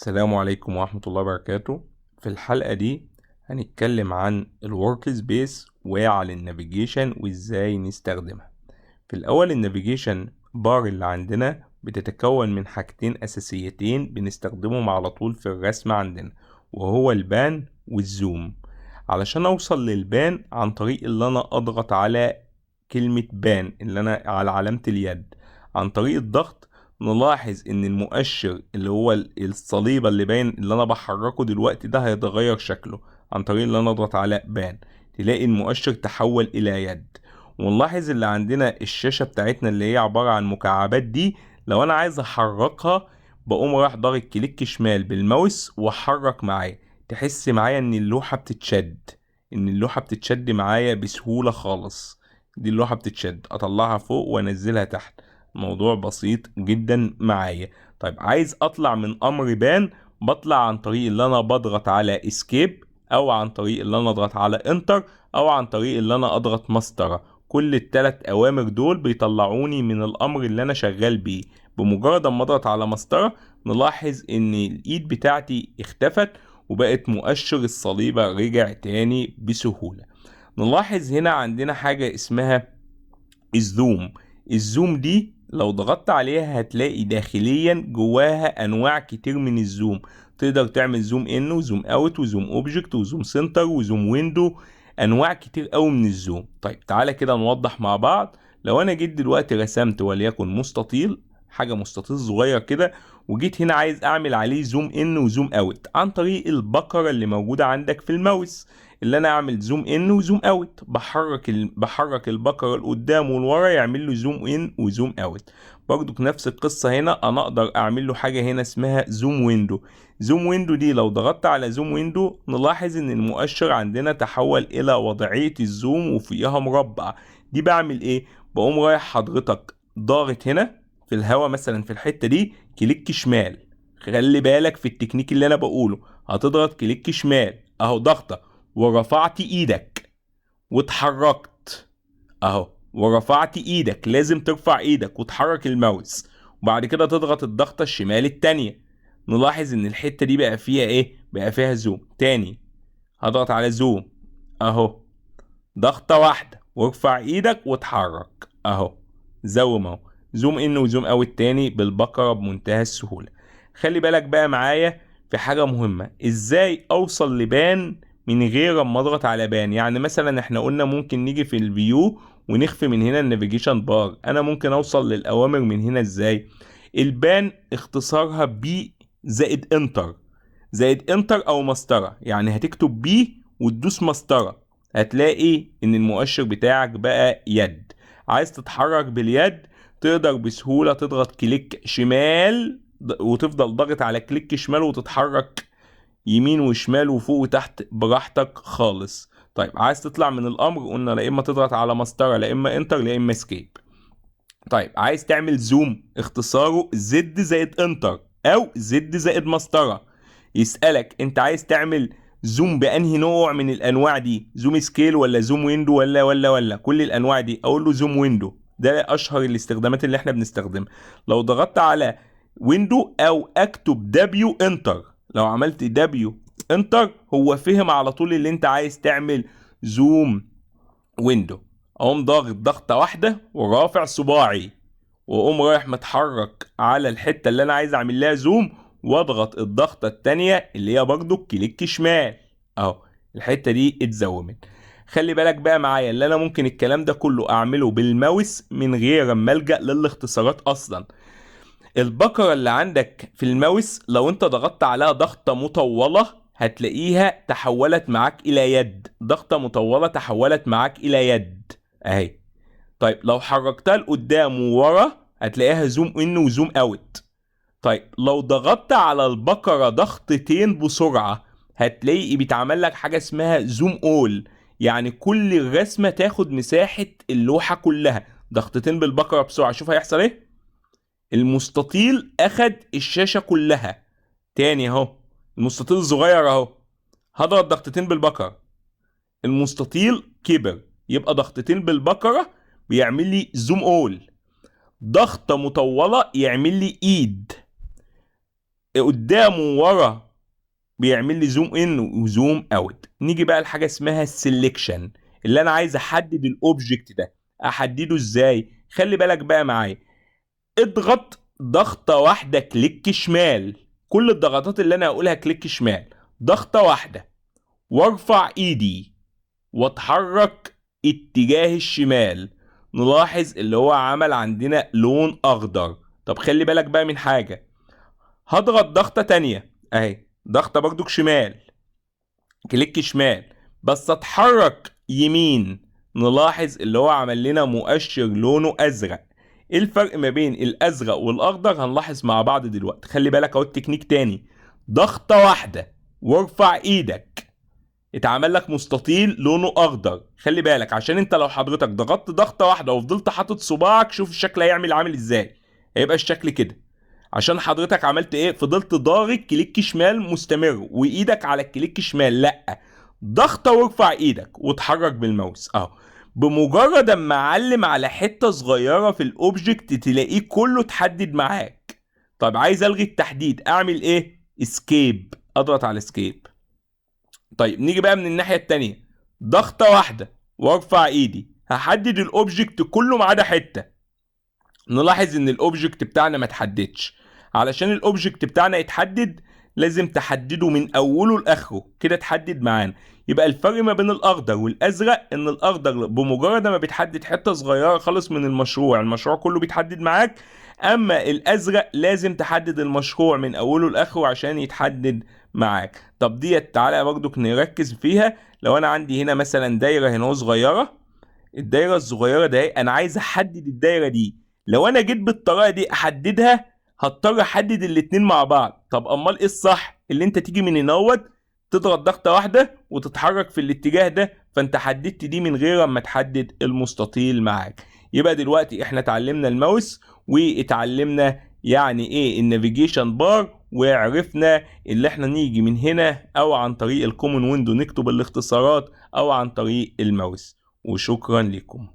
السلام عليكم ورحمة الله وبركاته. في الحلقة دي هنتكلم عن ال workspace وعلى ال navigation وازاي نستخدمها. في الأول ال navigation bar اللي عندنا بتتكون من حاجتين أساسيتين بنستخدمهم على طول في الرسم عندنا، وهو ال pan وال zoom. علشان أوصل لل pan عن طريق اللي أنا أضغط على كلمة pan اللي أنا على علامة اليد، عن طريق الضغط نلاحظ ان المؤشر اللي هو الصليبة اللي باين اللي انا بحركه دلوقتي ده هيتغير شكله عن طريق اللي انا اضغط على pan، تلاقي المؤشر تحول الى يد. ونلاحظ اللي عندنا الشاشة بتاعتنا اللي هي عبارة عن مكعبات دي، لو انا عايز احركها بقوم رايح ضاغط click شمال بالماوس واحرك معايا، تحس معايا ان اللوحة بتتشد، ان اللوحة بتتشد معايا بسهولة خالص. دي اللوحة بتتشد، اطلعها فوق وانزلها تحت، موضوع بسيط جدا معايا. طيب عايز اطلع من امر pan، بطلع عن طريق اللي انا بضغط على escape، او عن طريق اللي انا اضغط على enter، او عن طريق اللي انا اضغط مسطره. كل التلات اوامر دول بيطلعوني من الامر اللي انا شغال بيه. بمجرد ما اضغط على مسطره نلاحظ ان الايد بتاعتي اختفت وبقت مؤشر الصليبه رجع تاني بسهوله. نلاحظ هنا عندنا حاجه اسمها ال zoom. ال zoom دي لو ضغطت عليها هتلاقي داخليا جواها انواع كتير من ال zoom، تقدر تعمل zoom in و zoom out و zoom object و zoom center و zoom window، انواع كتير قوي من ال zoom. طيب تعالى كده نوضح مع بعض. لو انا جيت دلوقتي رسمت وليكن مستطيل، حاجه مستطيل صغير كده، وجيت هنا عايز اعمل عليه zoom in و zoom out عن طريق البكره اللي موجوده عندك في الماوس، اللي انا اعمل zoom in و zoom out، بحرك البكره لقدام والورا يعمل له zoom in و zoom out. برضو نفس القصه هنا، انا اقدر اعمل له حاجه هنا اسمها zoom window. zoom window دي لو ضغطت على zoom window نلاحظ ان المؤشر عندنا تحول الى وضعيه ال zoom وفيها مربع. دي بعمل ايه؟ بقوم رايح حضرتك ضاغط هنا في الهوا مثلا في الحته دي click شمال، خلي بالك في التكنيك اللي انا بقوله، هتضغط click شمال اهو ضغطه ورفعت ايدك واتحركت اهو، ورفعت ايدك، لازم ترفع ايدك وتحرك الماوس، وبعد كده تضغط الضغطه الشمال التانية. نلاحظ ان الحته دي بقى فيها ايه؟ بقى فيها zoom. تاني هضغط على zoom اهو، ضغطه واحده وارفع ايدك واتحرك اهو، zoom اهو، zoom in و zoom out تاني بالبكره بمنتهى السهوله. خلي بالك بقى معايا في حاجه مهمه، ازاي اوصل ل pan من غير ما اضغط على pan؟ يعني مثلا احنا قلنا ممكن نيجي في ال view ونخفي من هنا ال navigation bar، انا ممكن اوصل للاوامر من هنا ازاي؟ ال pan اختصارها P زائد enter، زائد enter او مسطره، يعني هتكتب P وتدوس مسطره، هتلاقي ان المؤشر بتاعك بقى يد. عايز تتحرك باليد تقدر بسهوله تضغط click شمال وتفضل ضاغط على click شمال وتتحرك يمين وشمال وفوق وتحت براحتك خالص. طيب عايز تطلع من الامر، قلنا لا اما تضغط على مسطره لا اما enter لا اما escape. طيب عايز تعمل zoom اختصاره Z زائد enter او Z زائد مسطره. يسالك انت عايز تعمل zoom بانهي نوع من الانواع دي، zoom scale ولا zoom window ولا ولا ولا كل الانواع دي؟ اقول له zoom window، ده اشهر الاستخدامات اللي احنا بنستخدمها. لو ضغطت على window او اكتب W enter، لو عملت W enter هو فهم على طول اللي انت عايز تعمل zoom window. اقوم ضاغط ضغطه واحده ورافع صباعي واقوم رايح متحرك على الحته اللي انا عايز اعمل لها zoom، واضغط الضغطه التانية اللي هي برضو click شمال اهو، الحته دي اتزومت. خلي بالك بقى معايا اللي انا ممكن الكلام ده كله اعمله بالماوس من غير ما الجا للاختصارات اصلا. البكرة اللي عندك في الماوس لو انت ضغطت عليها ضغطة مطولة هتلاقيها تحولت معاك الى يد، ضغطة مطولة تحولت معاك الى يد اهي. طيب لو حركتها لقدام وورا هتلاقيها zoom in و zoom out. طيب لو ضغطت على البكرة ضغطتين بسرعة هتلاقي بيتعمل لك حاجة اسمها zoom all، يعني كل الرسمة تاخد مساحة اللوحة كلها. ضغطتين بالبكرة بسرعة، شوف هيحصل ايه. المستطيل اخد الشاشة كلها. تاني اهو، المستطيل الصغير اهو، هضغط ضغطتين بالبكرة، المستطيل كبر، يبقى ضغطتين بالبكرة بيعمل لي zoom all. ضغطة مطولة يعمل لي ايد. قدام وورا بيعمل لي zoom in و zoom out. نيجي بقى لحاجة اسمها ال selection، اللي انا عايز احدد ال object ده، احدده ازاي؟ خلي بالك بقى معايا، اضغط ضغطه واحدة click شمال، كل الضغطات اللي انا هقولها click شمال، ضغطه واحدة وارفع ايدي واتحرك اتجاه الشمال، نلاحظ اللي هو عمل عندنا لون اخضر. طب خلي بالك بقى من حاجة، هضغط ضغطه تانية اهي، ضغطه برضك شمال، click شمال، بس اتحرك يمين، نلاحظ اللي هو عمل لنا مؤشر لونه ازرق. ايه الفرق ما بين الازرق والاخضر؟ هنلاحظ مع بعض دلوقتي. خلي بالك اهو التكنيك تاني، ضغطه واحدة وارفع ايدك، اتعمل لك مستطيل لونه اخضر. خلي بالك عشان انت لو حضرتك ضغطت ضغطه واحدة وفضلت حاطط صباعك، شوف الشكل هيعمل عامل ازاي، هيبقى الشكل كده. عشان حضرتك عملت ايه؟ فضلت ضاغط click شمال مستمر وايدك على ال click شمال، لا ضغطه وارفع ايدك واتحرك بالماوس اهو. بمجرد اما اعلم على حتة صغيرة في ال object تلاقيه كله اتحدد معاك. طب عايز الغي التحديد اعمل ايه؟ escape، اضغط على escape. طيب نيجي بقى من الناحية التانية، ضغطه واحدة وارفع ايدي، هحدد ال object كله ما عدا حتة. نلاحظ ان ال object بتاعنا ما اتحددش. علشان ال object بتاعنا يتحدد لازم تحدده من اوله لاخره كده، اتحدد معانا. يبقى الفرق ما بين الاخضر والازرق ان الاخضر بمجرد ما بتحدد حتة صغيرة خالص من المشروع، المشروع كله بيتحدد معاك، اما الازرق لازم تحدد المشروع من اوله لاخره عشان يتحدد معاك. طب ديت تعالى برضك نركز فيها. لو انا عندي هنا مثلا دايرة هنا صغيرة، الدايرة الصغيرة ده انا عايز احدد الدايرة دي، لو انا جيت بالطريقة دي احددها هضطر احدد الاتنين مع بعض. طب امال ايه الصح؟ اللي انت تيجي من هنا تضغط ضغطه واحدة وتتحرك في الاتجاه ده، فانت حددت دي من غير ما تحدد المستطيل معاك. يبقى دلوقتي احنا اتعلمنا الماوس واتعلمنا يعني ايه ال navigation bar، وعرفنا اللي احنا نيجي من هنا او عن طريق ال common window نكتب الاختصارات او عن طريق الماوس. وشكرا لكم.